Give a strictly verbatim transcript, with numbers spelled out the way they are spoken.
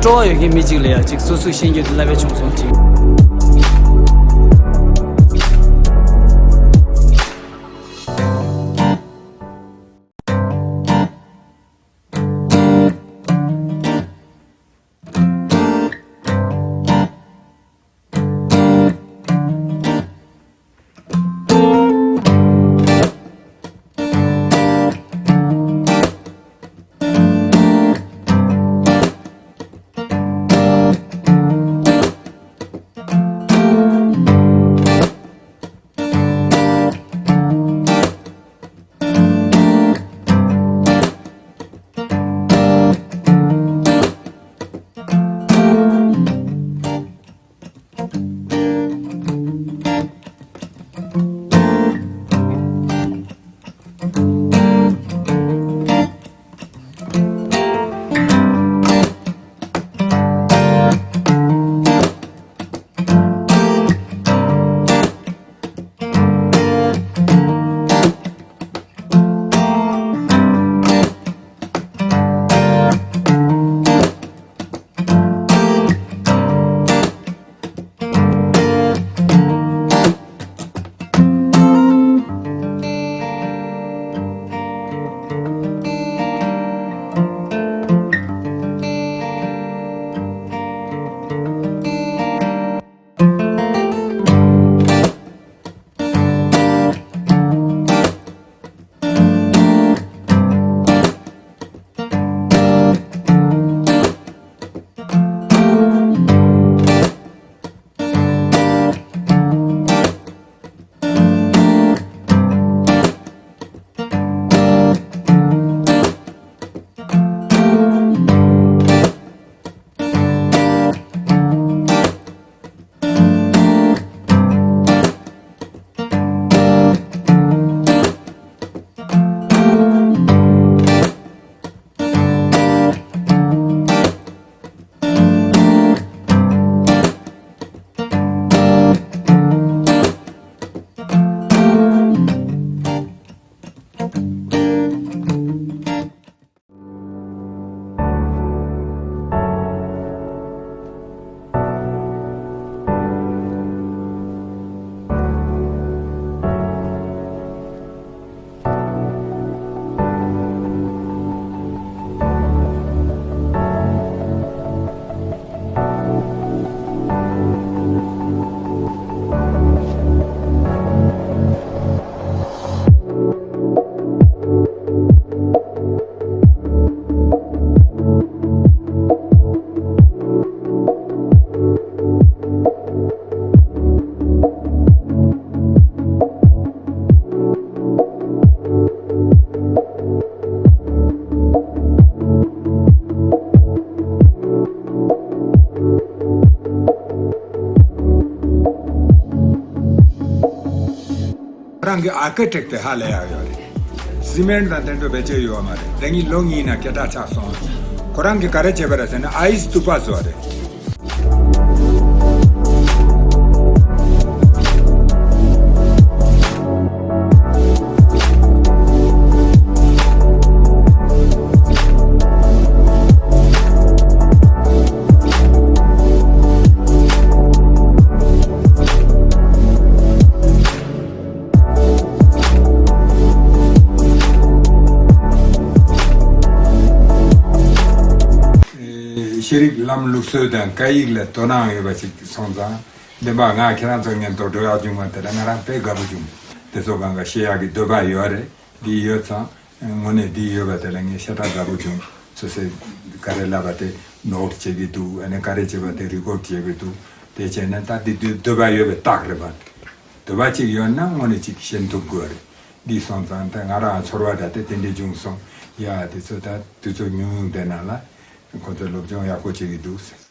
སྤྲོ་བ་ཡོད་མཁན་མི་གཅིག་ལ་ཡང་ཅིག་སོ་སོས་ཤེས་རྒྱུ་དེ་བསླབ་པའི་བྱུང་སོང་ཅིག་རང་གི་ཨར་ཀི་ཊེག་དེ་ཧ་ལས་ཡག་ཡོད་རེད། སི་མེན་ཊི་དང་དེ་འདྲ་བེད་སྤྱོད་ཡོད་མ་རེད། དེ་གཉིས་ལོ་གཉིས་ནང་སྐད་གྲགས་ཆགས་སོང་། ཁོ་རང་གིས་ག་རེ་བྱས་པ་རེད་ཟེར་ན་ཨའི་སི་དུ་པ་བཟོ་བ་རེད། ཤེས་རིག་ལམ་ལུགས་སྲོལ་དང་སྐད་ཡིག་ལ་དོ་སྣང་ཡོད་པ་ཞིག་སོང་ཙང་། འདི་པ་ང་ཁྱེད་རང་ཚོ་ངན་ཐོག་འགྲོ་ཡག་བྱུང་བ་དེ་ལ་ང་རང་དཔེ་དགའ་པོ་བྱུང་། དེ་ཚོ་གང་ག་ཤེས་ཡག་གི་འདོད་པ་ཡོད་རེད། འདི་ཡོད་ཙང་དངོས་གནས་འདི་ཡོད་པ་དེ་ལ་ངས་ཤ་སྟག་དགའ་པོ་བྱུང་། སོ་སོས་ག་རེ་ལབ་པ་དེ་ནོ་ཊི་བྱེད་ཀྱི་འདུག་ཨ་ནི་ག་རེ་བྱེད་པ་དེ་རི་ཀོཌ་བྱེད་ཀྱི་འདུག་དེ་བྱས་ན་ད་འདི་འདོད་འདོད་པ་ཡོད་པའི་རྟགས་རེད་པ། འདོད་པ་གཅིག་ཡོད་ན་དངོས་གནས་གཅིག་ཤེས་ཐུབ་དགོས་རེད། འདི་སོང་ཙང་ད་ང་རང་ཚོར་བ་འདྲ་དེ་དེ་འདྲས་བྱུང་སོང་། ཡ་དེ་ཚོ་ད་དུས་ཚོད་ཉུང་ཉུང་དེ་ནང་ལ་ཁོ་ཚོས་སློབ་སྦྱོང་ཡག་པོ་བྱེད་ཀྱི་འདུག་ཟེར།